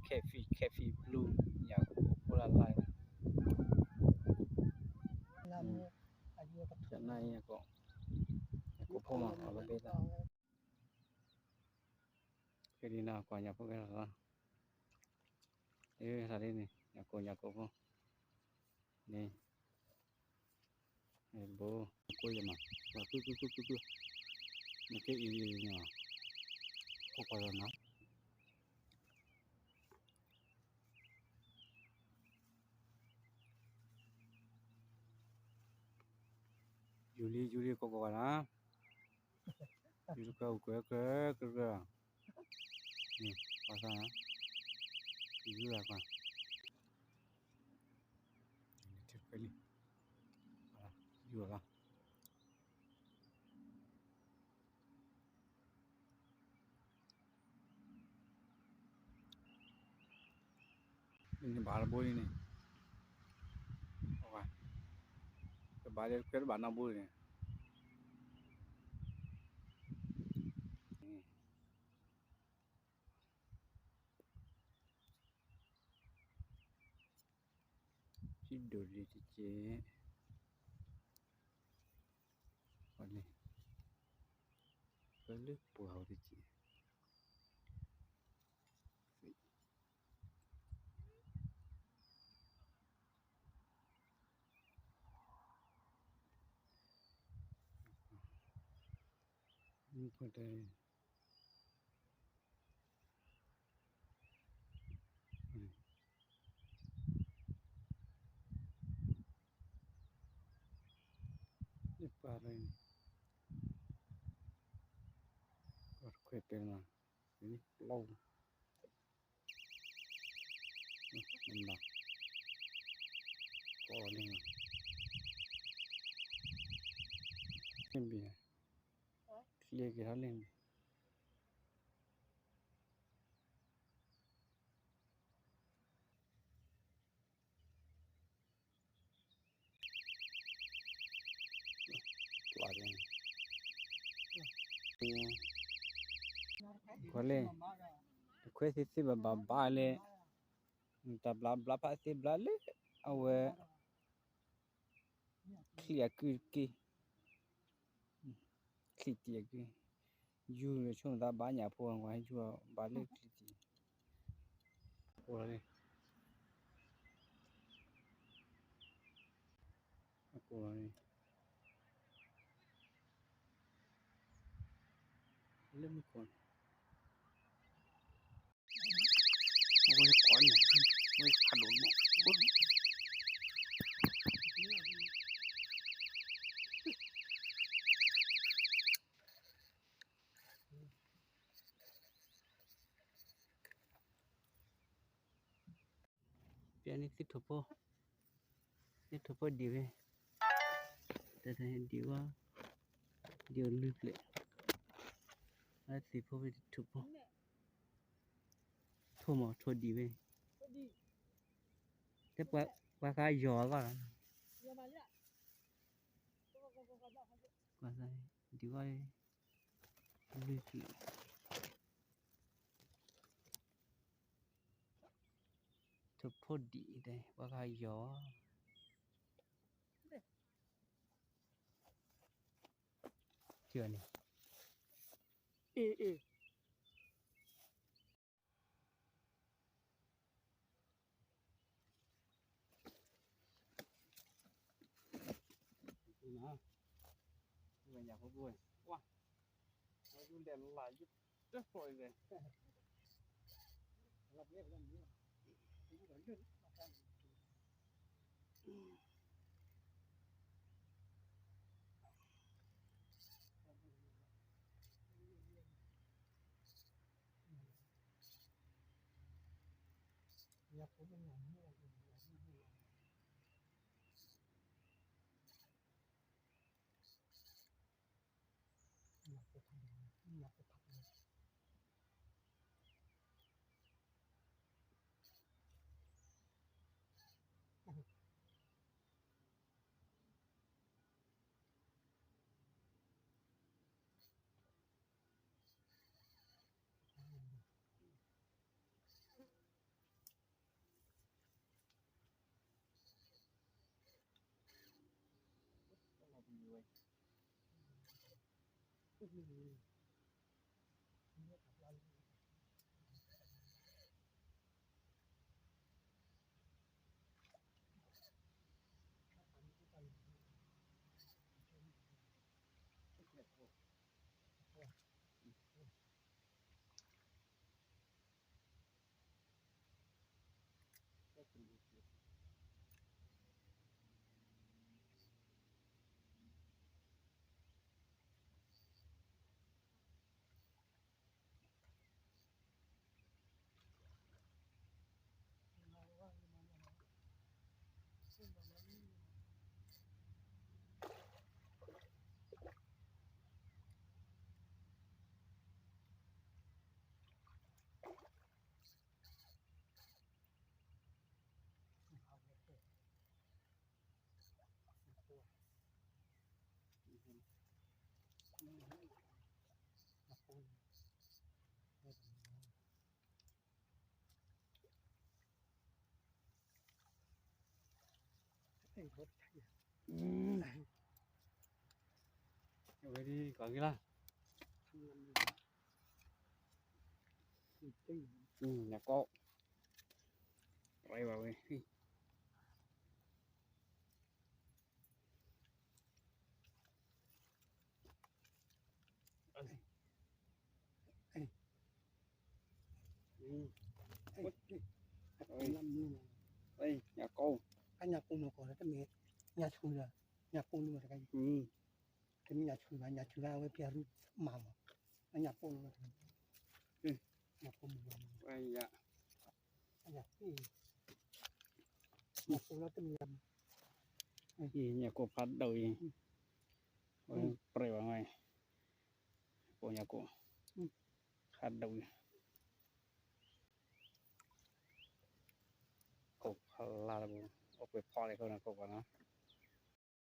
ခဲဖံးခဲဖံးဘျုး ညၣ်ကိၣ်ဖိလၢ်လၢ်, ကနၣ်အံၤ ညၣ်ကိၣ်, ညၣ်ကိၣ်ဖိမး အီၤလၢဘ့ၣ်တၢ်, ဖဲဒ်န့ၣ် ကွၢ်ညၣ်ဖိကဲထီၣ်လီၤ, အၢ တၢ်ဒ်န့ၣ် ညၣ်ကိၣ် ညၣ်ကိၣ်ဖိန့ၣ် ဘိ ကိၢ်ယမး ကုၢ်ကုၢ်ကုၢ်ကုၢ်, နကဲအံၤန့ၣ် ကိၢ်ကိၢ်လီၤနီၤ, ယူၤလံ ယူၤလံ ကိၢ်ကိၢ်ဂၤနီၤ, ယူၤလံ ကွဲးကွဲးကွဲးကွဲး, ပှၤသးနီၤ, ယူၤလံ ကွၢ် ထံခွဲလံ, ယူၤလီၤ, နဘၣ်တဘိလံန့ၣ်, ကဘၣ်လၢခွဲးတဘၣ်နီတဘိန့ၣ်, ထံဒိၣ်လံတကဲး, ပှၤလဲၤ, ပှၤလၢပှၤဝဲတကဲး, မုၢ်ခွဲးတဲ လၢပှၤရၢန့ၣ်, ပှၤတခွဲးပဲာ်မး, ပျီ, နဘၣ်, ကိးလံ, လ့ၣ်ဘ့ၣ်, ချ့က့ၤထီၣ်လ့ၣ်ဘ့ၣ် ပှၤလဲၣ်, တခွဲးသ့ၣ်သ့ၣ်ဘၣ်ဘၣ်ဘၣ်လဲၣ်, တၢ်ဘျါဘျါဖးသ့ၣ်ဘျါလၢ အဝဲ ချံးအကုၢ်တက့ၢ်, ချံးတံၢ်အကုၢ်, ယူၤဆိကမိၣ်သးဘၣ်ညၣ်ဖိ ကွၢ်ယူၤဘၣ်လၢချံးတံၢ်, အိၣ်လီၤ, အကိးလီၤန့ၣ်, လၢမုၢ်ခိၣ်န့ၣ် အဝဲကိးန့ၣ် အဝဲဖးဒိၣ်မး, ပျဲန့ၣ်သ့ၣ်ထိၣ်ဖိ, သ့ၣ်ထိၣ်ဖိဒံးဝဲ, တဒံးဝဲ, ဒံးအီၤလွံၢ်ဖျၢၣ်, အသ့ၣ်ဖိဝဲထိၣ်ဖိ, ထိၣ်မး ထိၣ်ဒံးဝဲ, တဲပှၤဃါယီၤအဂီၢ်လီၤ, ပှၤဃါဒံးဝဲ, လွံၢ်ဖျၢၣ် ထိၣ်ဖိဒံးတဲ ပှၤဃါယီၤ, ထံၣ်န့ၣ်, အ့ၣ်အ့ၣ် ဝဲဒ်ကီးဂ့ၤလီၤ, ညၣ်ကိၢ်, ရၢဘၣ်ဝဲ, ညၣ်ကိၢ်, ညၣ်ဆူၣ်လီၤ, ညၣ်ကိၢ်န့ၣ်မ့ၢ်တခါအံၤ, တမ့ၢ်ညၣ်ဆူၣ်ဘၣ်, ညၣ်ဆူၣ်ဘၣ် အဝဲပျဲရူၢ်မးမး, ညၣ်ကိၢ်န့ၣ်မ့ၢ်တခါအံၤ, ညၣ်ကိၢ်မ့ၢ်တခါအံၤ, ညၣ်ကိၢ်ဖးဒိၣ်အံၤ, ပြဲးဘၣ်ဝဲ, ကိၢ်ညၣ်ကိၢ်, ဖးဒိၣ်အံၤ, ကိၢ်ဖးလၢ်လၢပူၤ, အိၣ်ပှဲၤဖီလၢခိၣ်န့ၣ် ကိၢ်ပှၤနီၤ